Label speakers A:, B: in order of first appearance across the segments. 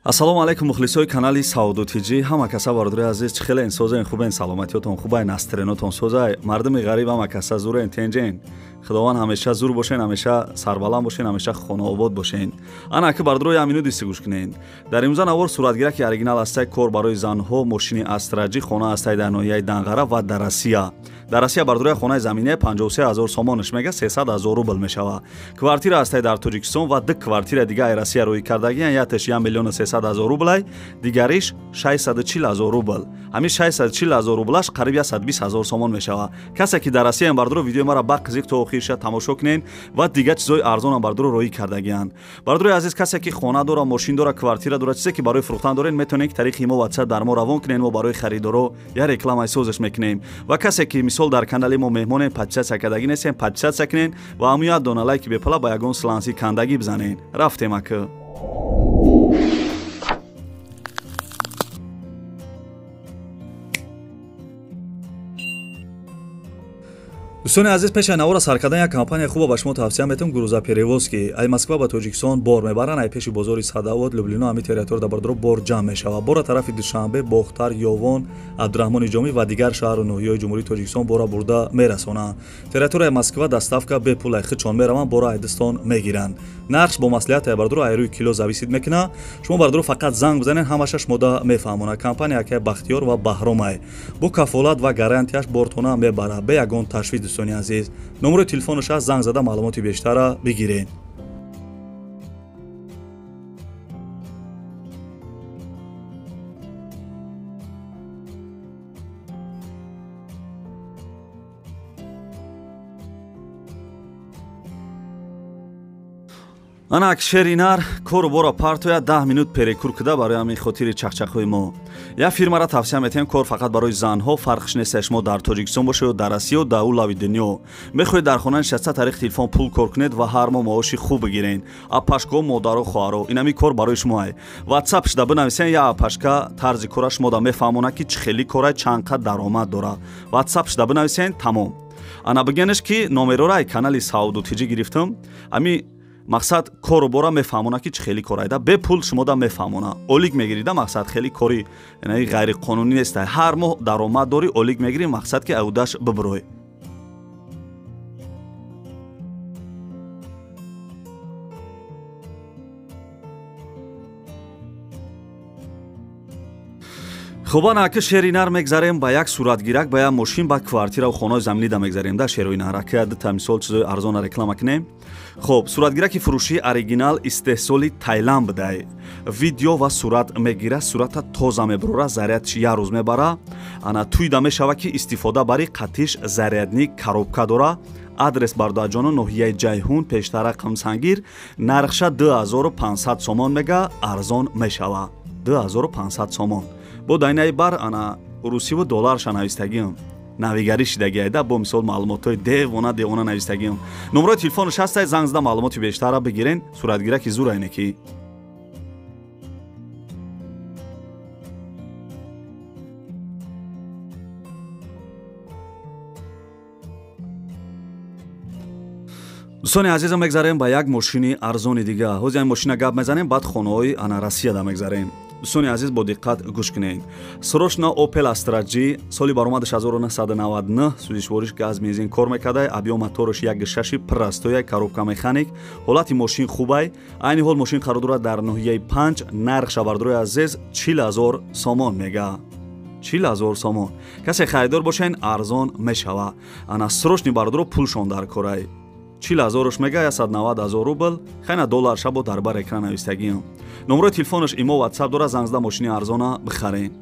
A: Ассалому алайкум мухлисои канали Савдо ТЖ. Ҳама каса бародари азиз, чӣ хеле созен, хубен, саломатиётон хубай, настренотон созай. Мардуми ғариб ҳама каса зурен, тенҷен. Худованд ҳамеша зур бошен, ҳамеша сарбаланд бошен, ҳамеша хонаобод бошен. Ана ки бародарои ҳамину дисти гӯш кунен. Дар имрӯза навор суратгираки оригинал ҳастай, кор барои занҳо, мошини Астра G, хона ҳастай дар ноҳияи Данғара ва дар Россия. Дар Россия бародарои хонаи заминаи 53 ҳазор сомонаш мега 300 ҳазор рубл мешава. Квартира ҳастай дар Тоҷикистон ва ду квартира дига ай Россия рӯй кардагиян, якташ 1 миллион 300 ҳазор рублай, дигариш 640 ҳазор рубл. Ҳамин 640 ҳазор рублаш қариб 120 ҳазор сомон мешава. Касе ки дар Россия бародаро видеои мара ба қизиқ то охирша тамошо кунен ва дигар чизои арзонам бародаро роӣ кардагиян. Бародарои азиз, касе ки хона дора, мошин дора, квартира дора, чизе ки барои фурӯхтан дорен, метавонед ки тариқи мо WhatsApp дар мо равон кунен, мо барои харидоро я рекламаи созиш мекунем. Ва касе ки мисол дар канали мо меҳмонен, подписаться кардагӣ нестен, подписаться кунен ва ҳамун як дона лайки бепала ба ягон сланси кандагӣ бизанен. Рафтем ака. Дӯстони азиз, пеш аз навора сар кардан як компания хуба ба шумо тавсия метавам, грузоперевозки. Ай Москва ба Тоҷикистон бор мебаранд, ай пеши бозори Садовод, Люблино, ҳамин территория бародаро бор ҷамъ мешавад. Бора тарафи Душанбе, Бохтар, Ёвон, Абдураҳмони Ҷомӣ ва дигар шаҳру ноҳияҳои Ҷумҳурии Тоҷикистон бора бурда мерасонанд. Территорияи Москва доставка бепул, ай худшон мераванд, бора ай дастон мегиранд. Нархш бо маслиҳат ай бародаро ай рӯи кило зависит мекунад. Шумо бародаро фақат занг бизанед, ҳамаша шумода мефаҳмонад. Компания акай Бахтиёр ва Баҳромай бо кафолат ва гарантияш бортона мебарад, бе ягон ташвиш. Дӯстони азиз, номерои телефонаш аст, занг зада маълумоти бештара бигиред. Ана шери нар кору бора партоя 10 минут перекур куда барои ҳамин хотири чақчақҳои мо. Як фирмара тавсия метиҳем, кор фақат барои занҳо, фарқш нест шумо дар Тоҷикистон бошед ё дар Россия ё дар улави дунё. Мехоҳед дар хона нишаста тариқи телефон пул кор кунед ва ҳар моҳ маоши хуб бигиред. Апашко, модаро, хоҳаро, инами кор барои шумо ай. WhatsApp шуда бинависен, я апашка тарзи кора шумо да мефаҳмонад ки чӣ хели кора, чанд қад даромад дорад. WhatsApp шуда бинависен, тамом. Ана бигенеш ки номерора ай канали Савдо ТЖ гирифтам. Ами мақсад кору бора мефаҳмона ки чӣ хели кор айда, бепул шумо да мефаҳмона. Олик мегирида, мақсад хели кори ғайриқонунӣ нест. Ҳар моҳ даромад дорӣ, олик мегирӣ, мақсад ки аудаш бибурой. Хуб, ана ака шери нар мегзарем ба як суратгирак, ба як мошин, ба квартира ва хонаи заминӣ да мегзарем да шерои нар. Ака дута мисол чизои арзона реклама кунем. Хуб, суратгираки фурӯшии оригинал истеҳсоли Тайланд будай. Видео ва сурат мегира, сурата тоза мебурора, зарядш як рӯз мебара. Ана туйда мешава ки истифода бари қатиш зарядник коробка дора. Адрес бародарҷоно ноҳияи Ҷайҳун, пештара Қамсангир. Нархша 2500 сомон мега, арзон мешава. 2500 сомон. Бо дайнаи бар ана русиву долларша навистагиам. Навигарӣ шидагиайда, бо мисол маълумотҳои девона девона навистагиам. Номерои телефонаш ҳастай, занг зада маълумоти бештара бигирен. Суратгираки зур айне ки. Дӯстони азизам, мегзарем ба як мошини арзони дига. Ҳозир ин мошина гап мезанем, баъд хонаҳои ана Россияда мегзарем. Дӯстони азиз, бо диққат гӯш кунед. Срочно Opel Astra G, соли баромадаш 1999, сӯзишвориш газ бензин кор мекардай, объём мотораш 1.6 простой, коробка механик, ҳолати мошин хубай. Айни ҳол мошин қарор дорад дар ноҳияи 5, нархша бародарои азиз 40 ҳазор сомон мега. 40 ҳазор сомон. Касе харидор бошен, арзон мешава. Ана срочни бародаро пулшон дар корай. 40 ҳазорш мега, 190 ҳазор рубл, хайна доллар шабо дар бар экран навистагиам. Номерои телефонаш имо WhatsApp дора, занг зада мошини арзона бихарен.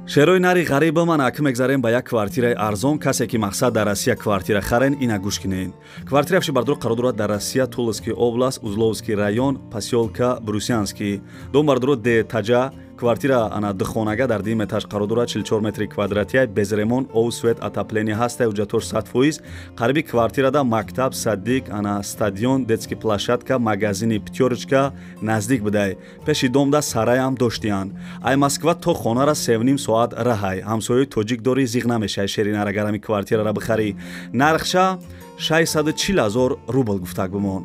A: Шерои нари ғариба ман ака мегзарем ба як квартираи арзон. Касе ки мақсад дар Россия квартира харен, ина гӯш кунед. Квартира пеши бародаро қарор дорад дар Россия, Туловский област, Узловский район, посёлка Брусянский. Дом бародаро детаҷа, квартира ана духонага дар дим этаж қарор дорад, 44 метри квадратия, без ремонт, ов, свет, отопление ҳаста, ҳуҷҷатош 100%. Қариби квартирада мактаб, садик, ана стадион, детский площадка, магазини Пятёрочка наздик будай. Пеши домда сараям доштиянд. Ай Москва то хонара 3.5 соат раҳай. Ҳамсояи тоҷик дорӣ, зиғ намешай шеринар агар ҳами квартирара бихарӣ. Нархша 640 ҳазор рубл гуфтак бимон.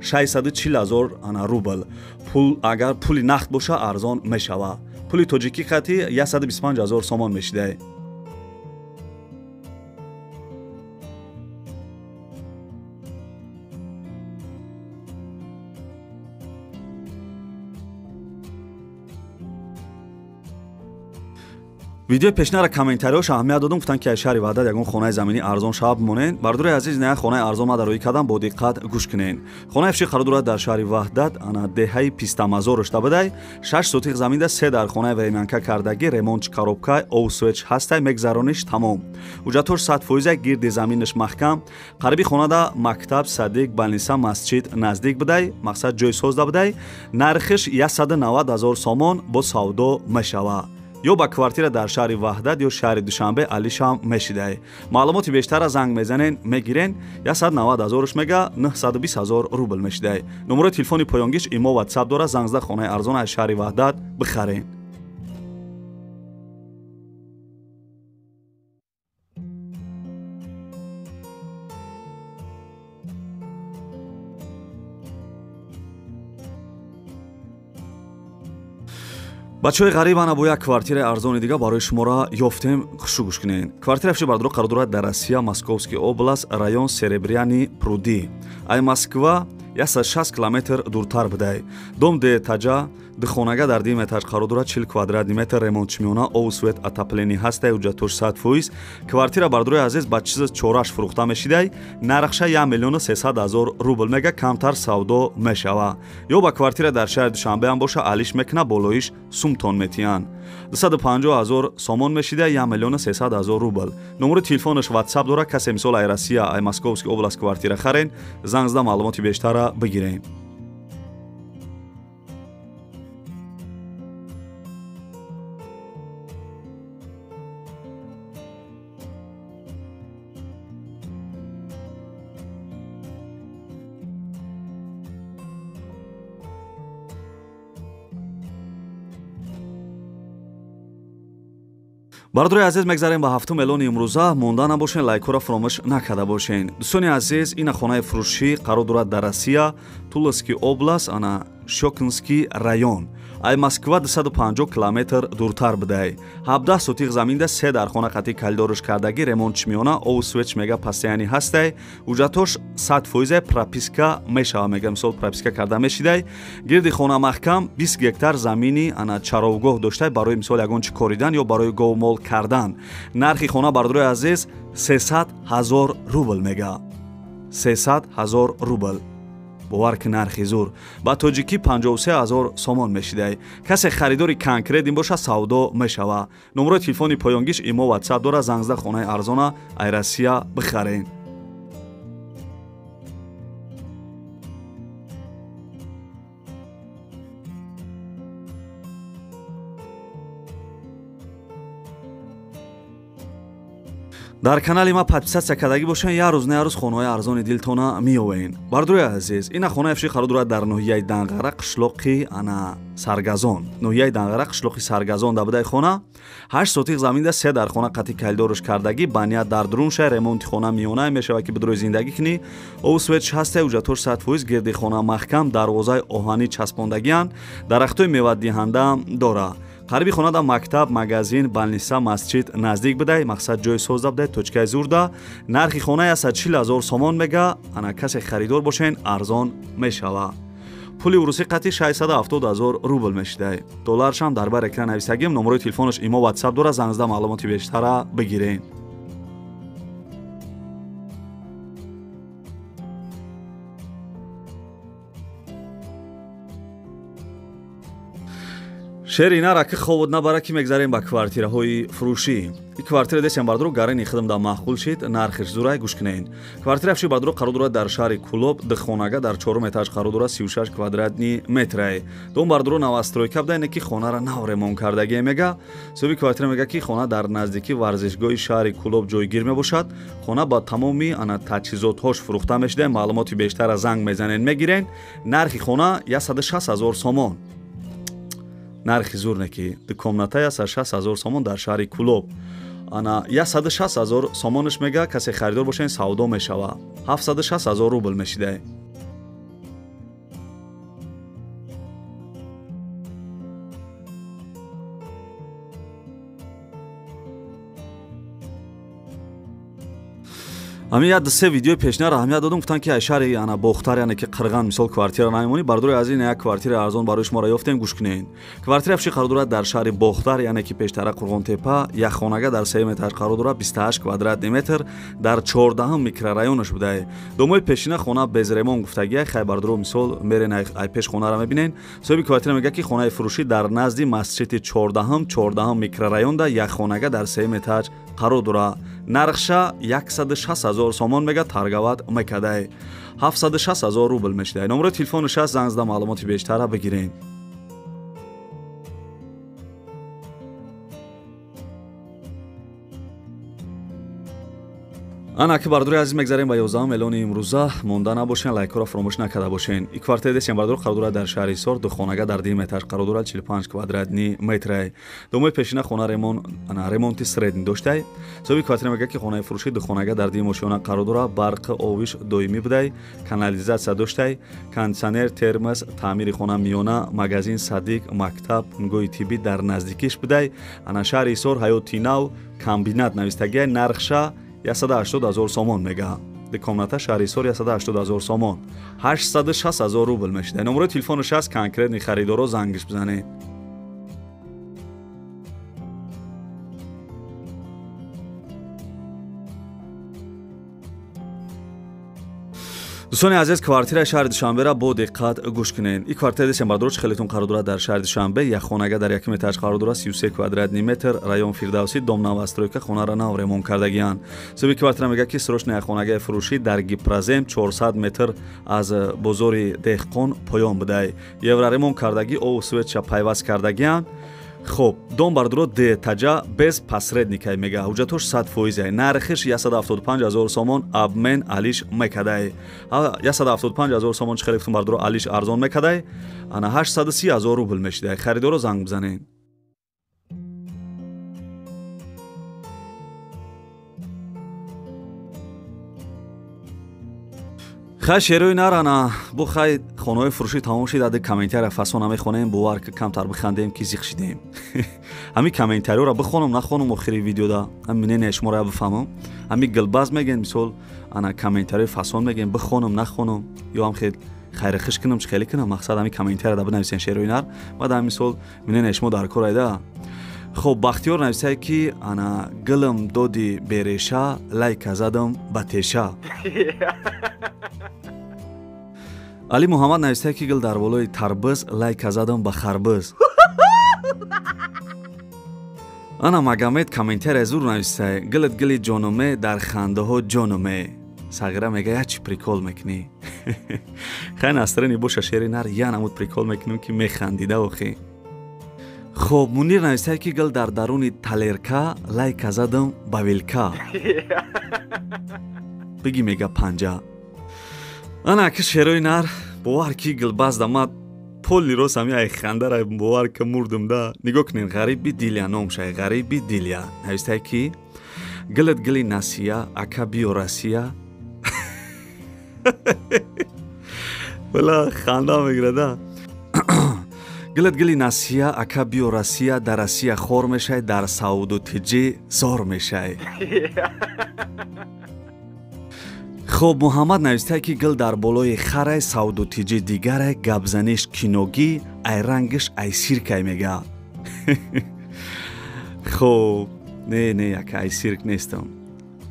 A: 640 ҳазор ана рубл. Пул агар пули нақд боша арзон мешава. Пули тоҷикӣ қати 125 ҳазор сомон мешидай. Видеои пешнара комментариҳош аҳамият додум, гуфтанд ки аз шаҳри Ваҳдат ягон хонаи заминӣ арзон шава бимонед. Бардори азиз, на хонаи арзон ма дароӣ кардам, бо диққат гӯш кунед. Хонаи фши қарор дорад дар шаҳри Ваҳдат, ана деҳаи Пистамазор шуда будай. 6 сотиқ заминда 3 дар хонаи времянка кардагӣ, ремонт коробка, ов свет ҳастай, мегзарониш тамом. Ҳуҷҷатҳош 100%, гирди заминаш маҳкам. Қариби хонада мактаб, садик, балниса, масҷид наздик будай, мақсад ҷой созда будай. Нархиш 190 ҳазор сомон бо савдо мешава. Ё ба квартира дар шаҳри Ваҳдат ё шаҳри Душанбе алишам мешидай. Маълумоти бештара занг мезанен, мегирен. 190 ҳазорш мега, 920 ҳазор рубл мешидай. Номерои телефони поёнгиш имо ватсап дора, занг зада хонаи арзон аз шаҳри Ваҳдат бихарен. Бачаҳои ғариб, ана бо як квартираи арзони дига барои шуморо ёфтем, хушу гӯш кунед. Квартира фши бардоро қарор дорад дар Россия, Московский област, район Серебряный пруды. Ай Москва 160 километр дуртар будай. Дом деэтажа, духонага дар дим этаж қарор дорад, 40 квадратный метр, ремонт миёна, ов свет, отопление ҳастай, ҳуҷҷатош 100%. Квартира бардорои азиз ба чиз чораш фурӯхта мешидай. Нархша 1 миллиону 300 ҳазор рубл мега, камтар савдо мешава. Ё ба квартира дар шаҳри Душанбе ҳам боша, алиш мекуна, болоиш сумтон метиҳанд. 250 ҳазор сомон мешида, 1 миллиону 300 ҳазор рубл. Номери телефонаш ватсап дора, касе мисол ай Россия, ай Московский област квартира харен, занг зада маълумоти бештара бигирем. Бародарои азиз, мегзарем ба ҳафтум эълони имрӯза. Монда набошен, лайкҳоро фаромӯш накарда бошен. Дӯстони азиз, ина хонаи фурӯшӣ қарор дорад дар Россия, Туловский област, ана Щёкинский район. Ай Москва 250 километр дуртар будай. 17 сотиқ заминда 3 дар хона қати калидорш кардагӣ, ремонт миёна, ов свет мега постоянный ҳастай. Ҳуҷҷатҳош 100%, прописка мешава, мега мисол прописка карда мешидай. Гирди хона маҳкам, 20 гектар замини ана чаровгоҳ доштай барои мисол ягон чӣ коридан ё барои говмол кардан. Нархи хона бардорои азиз 300 ҳазор рубл мега. 300 ҳазор рубл. Бовар ки нархи зур. Ба тоҷикӣ 53 ҳазор сомон мешидай. Касе харидори конкрет ин боша, савдо мешава. Номерои телефони поёнгиш имо ватсап дора, занг зада хонаи арзона ай Россия бихарен. Дар канали ма подписаться кардагӣ бошен, як рӯз на як рӯз хонаҳои арзони дилтона меовен. Бардорои азиз, ина хонаи фши қарор дорад дар ноҳияи Данғара, қишлоқи ана Саргазон. Ноҳияи Данғара, қишлоқи Саргазон да будай хона. 8 сотиқ заминда 3 дар хона қати калидорш кардагӣ, баният дар дарун шай, ремонти хона миёна мешава ки бидрои зиндагӣ кунӣ. Ов свет ҳастай, ҳуҷҷатҳош 100%, гирди хона маҳкам, дарвозаи оҳанӣ часпондагианд, дарахтҳои мевадиҳанда дора. Қариби хонада мактаб, магазин, балниса, масҷид наздик будай, мақсад ҷой созда будай, точкаи зурда. Нархи хона 140 ҳазор сомон мега, ана касе харидор бошен, арзон мешава. Пули урусӣ қати 670 ҳазор рубл мешидай. Долларшам дар бар экран нависагим, номерои телефонаш имо ватсап дора, занг зада маълумоти бештара бигирен. Шери нара ки ховуд набара ки мегзарем ба квартираҳои фурӯшӣ. И квартира десем бардоро гарини хидм да маъқул шид, нархиш зурай, гӯш кунед. Квартира фши бардоро қарор дорад дар шаҳри Кулоб, духонага дар чорум этаж қарор дорад, 36 квадратный метрай. Дом бардоро новостройка буда, ине ки хонара нав ремонт кардагие мега. Соҳиби квартира мега ки хона дар наздикии варзишгоҳи шаҳри Кулоб ҷойгир мебошад. Хона ба тамоми ана таҷҳизотҳош фурӯхта мешуда. Маълумоти бештара занг мезанен, мегирен. Нархи хона 160 ҳазор сомон. Нархи зур неки. Ду комната 160 ҳазор сомон дар шаҳри Кулоб. Ана 160 000 сомонаш мега, касе харидор бошен савдо мешава. 760 000 рубл мешидай. Ами я се видеои пешина раҳмият додум, гуфтан ки ай шаҳри ана Бохтар, яъне ки Қирған, мисол квартира намемонӣ. Бардори азиз, як квартира арзон барои шуморо ёфтем, гӯш кунед. Квартира пеши қарор дорад дар шаҳри Бохтар, яъне ки пештара Қурғонтепа, як хонага дар сеюм этаж қарор дорад, 28 квадратный метр, дар 14 микрорайонаш будае. Домои пешина хона без ремонт гуфтагия. Хай бардоро, мисол мерен ай пеш хонара мебинен. Соҳиби квартира мегӯяд ки хонаи фурӯшӣ дар назди масҷиди 14 микрорайонда як хонага дар сеюм этаж қарор дорад. Нархша 160 000 сомон мега, торговать мекадай. 760 000 рубл мешидай. Номери телефонаш аст, занг зада маълумоти бештара бигирен. Ана ки бардори азиз, мегзарем ба 11 миллиони имрӯза. Монда набошен, лайкҳоро фаромӯш накарда бошен. И квартира десем бардор қарор дорад дар шаҳри Ҳисор, ду хонага дар дуюм этаж қарор дорад, 45 квадратный метр. Домои пешина хона ремонт, ана ремонти средний доштай. Соҳиби квартира мегӯяд ки хонаи фурӯшӣ ду хонага дар дуюм ошёна қарор дорад, барқ, овиш доимӣ будай, канализатсия доштай, кондитсионер, термос, таъмири хона миёна, магазин, садик, мактаб, пунгоҳи тиббӣ дар наздикиш будай. Ана шаҳри Ҳисор, ҳаёти нав, комбинат навистагия. Нархша 180 000 сомон мега. Ду комната шаҳри Ҳисор 180 000 сомон. 860 000 рубл мешида. Номерои телефонаш аст, конкретный харидоро зангиш бизанед. Дӯстони азиз, квартираи шаҳри Душанберо бо диққат гӯш кунед. Ин квартира десем бардоро чӣ хелетон қарор дорад дар шаҳри Душанбе, як хонага дар якум этаж қарор дорад, 33 квадратный метр, район Фирдавсӣ, дом новостройка, хонаро нав ремонт кардагиянд. Соҳиби квартира мегӯяд ки срочно як хонагаи фурӯшӣ дар Гипрозем 400 метр аз бозори Деҳқон поён будай. Евроремонт кардагӣ, обу светша пайваст кардагиянд. Хоб, дом бардоро детаҷа без посредникай мега. Ҳуҷҷатош 100%. Нархиш 175 000 сомон, обмен алиш мекадай. 175 000 сомон чӣ хеле гуфтум бардоро, алиш арзон мекадай. Ана 830 000 рубл мешидай. Харидоро занг бизанед. Хай шерои нарана, бу хай хонаҳои фурӯшӣ тамом шид, ади комментария фасона мехонем, бовар ки камтар бихандем ки зиқ шидем. Ҳами комментариёро бихонам, нахонам охири видеода, ҳами мнение шуморо бифаҳмам. Ҳами гилбаз мегӯем, мисол, ана комментариёи фасон мегӯем, бихонам, нахонам, ё ҳам хел хайрихиш кунам, чӣ хеле кунам, мақсад ҳами комментария бинависен шерои нар, баъд ҳами мисол мнение шумо дар кор айда. Хоб, Бахтиёр нависае ки ана гилм доди береша, лайка задам ба теша. Али Муҳаммад нависае ки гил дар болои тарбиз, лайка задам ба харбиз. Ана Магомед комментария зур нависае: гилит гили ҷонуме, дар хандаҳо ҷонуме. Сағира мега як чи прикол мекунӣ. Хай настрени боша шери нар, я намуд прикол мекунем ки механдида охи. Хоб, Мунир нависае ки гил дар даруни талерка, лайка задам ба вилка. Биги мега панҷа. Ана ки шерои нар, бовар ки гилбазда ма поли рост ҳами ай хандара бовар ки мурдум да. Нигоҳ кунед, ғариби дилия номшай, ғариби дилия. Навистае ки гилит гили насия, ака биё Россия. Вала ханда мегирада. Гилит гили насия, ака биё Россия, дар Россия хор мешай, дар Сауду тиҷӣ зор мешай. Хоб, Муҳаммад навистае ки гил дар болои харай, Сауду тиҷӣ дигарай, гапзаниш киногӣ, ай рангиш ай сиркай мега. Хоб, не, не, ака ай сирк нестам.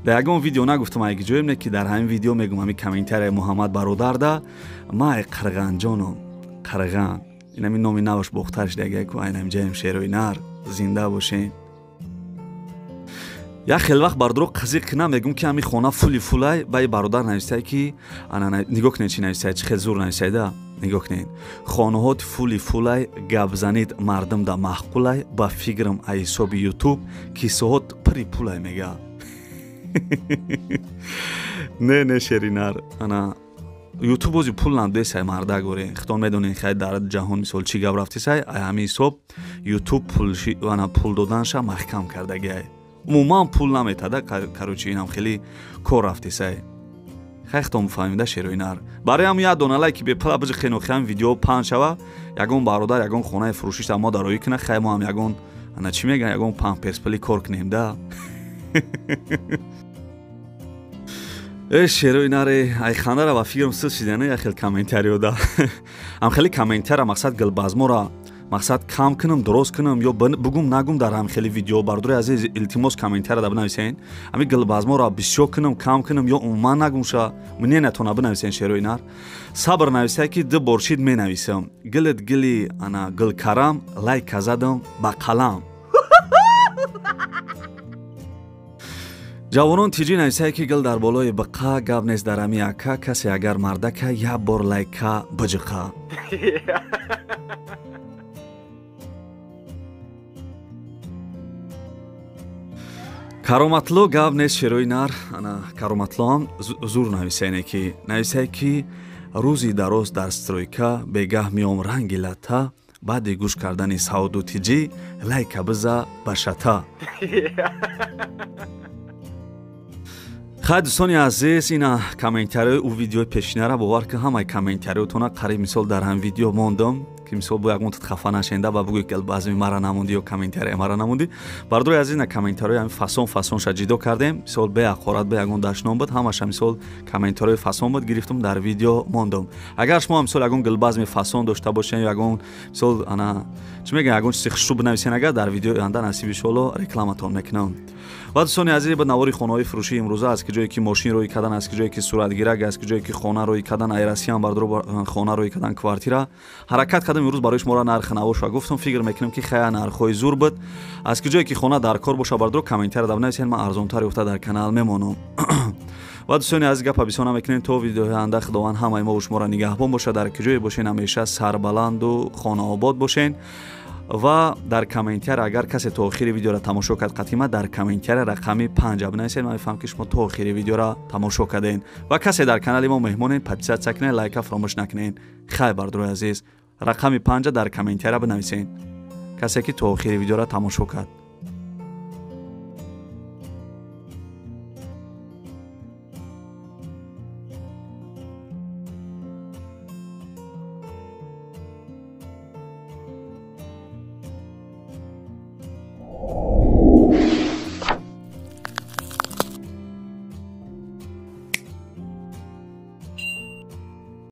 A: Дар ягон видео нагуфтам ай ҷоем, не ки дар ҳамин видео мегум ҳамин комментарияи Муҳаммад бародарда, ма ай Қирғанҷоном, Қирған. Ин ҳамин номи наваш бохтар шидагия ку ай намҷаем шерои нар, зинда бошем. Як хел вақт бардоро қазиқ кунам, мегум ки ҳамин хона фули фулай, баи бародар нависае ки ана нигоҳ кунед чӣ нависае, чӣ хел зур нависаеда. Нигоҳ кунед. Хонаҳот фули фулай, гапзанид мардум да маҳқулай, ба фикрам ай ҳисоби ютуб кисоҳот пири пулай мега. Не, не шеринар, ана ютуб бози пул надесай мардак оре. Хитон медонед хай дар ҷаҳон мисол чӣ гап рафтисай, ай ҳамин ҳисоб ютуб пул ана пул доданша маҳкам кардагиай. Умуман пул наметада, короче, инам хеле кор рафтесай. Хайхтон фаҳмида шерои нар. Барои ҳам як дона лайки бепула биҷиқен, охиам видео паҳн шава, ягон бародар ягон хонаи фурӯшиша мо дароӣ кина, хай мо ҳам ягон ана чӣ мегӯян, ягон памперспили кор кунем да. Э шерои наре, ай хандара ба фикрам сис шидана як хел комментарио да. Ам хеле комментара мақсад гилбазмора мақсад кам кунам, дуруст кунам ё бугум нагум дар ҳам хеле видео. Бардори азиз, илтимос комментария да бинависен. Ами гилбазмора бисёр кунам, кам кунам ё умуман нагумша, мнениятона бинависен шерои нар. Сабр нависай ки ду боршид менависам. Гилит гили ана гилкарам, лайка задам ба қалам. Ҷавонон тиҷӣ нависае ки гил дар болои биқа, гап нест дар ами ака, касе агар мардака, як бор лайка биҷиқа. Кароматло гап нест шерои нар. Ана Кароматлоам зур нависае ки нависае ки рӯзи дароз дар стройка, бегаҳ меом ранги лата, баъди гӯш кардани сауду тиҷӣ лайка биза ба шата. Хай дӯстони азиз, ина комментариҳои ӯ видеои пешинара бовар ки ҳамаи комментариҳотона қариб мисол дар ҳам видео мондам, ки мисол бо ягон тут хафа нашенда ва бугӯй ки баъземи мара намонди ё комментария мара намонди. Бардори азиз, ина комментариҳои ҳамин фасон фасонша ҷидо кардем, мисол беақорат бе ягон дашном буд, ҳамаша мисол комментариҳои фасон буд, гирифтум дар видео мондам. Агар шумо мисол ягон гилбазми фасон дошта бошен ё ягон мисол ана чӣ мегӯян, ягон чизи хушрӯ бинависен, агар дар видеои оянда насиб иншоалло рекламатон мекунам. Ва дӯстони азиз, ба навори хонаҳои фурӯшии имрӯза аз ки ҷое ки мошин рӯй кардан, аз ки ҷое ки суратгирак, аз ки ҷое ки хона рӯй кардан, айрасиям бардоро хона рӯй кардан, квартира ҳаракат кардам имрӯз барои шуморо нарх навош ва гуфтам фикр мекунам ки хая нархҳои зур буд. Аз ки ҷое ки хона дар кор боша бардоро комментария да бинависед, ман арзонтар ёфта дар канал мемонам. Ва дӯстони азиз, гапа бисёр намекунем то видеои оянда. Худованд ҳамаи мо шуморо нигаҳбон бошад, дар ки ҷое бошен ҳамеша сарбаланду хонаобод бошен. Ва дар комментария агар касе то охири видеоро тамошо кард, қатима дар комментария рақами 5 бинависед. Ман мефаҳмам ки шумо то охири видеоро тамошо кардед. Ва касе дар канали мо меҳмонед, подписаться кунед, лайка фаромӯш накунед. Хайр бардорои азиз, рақами 5 дар комментария бинависед касе ки то охири видеоро тамошо кард.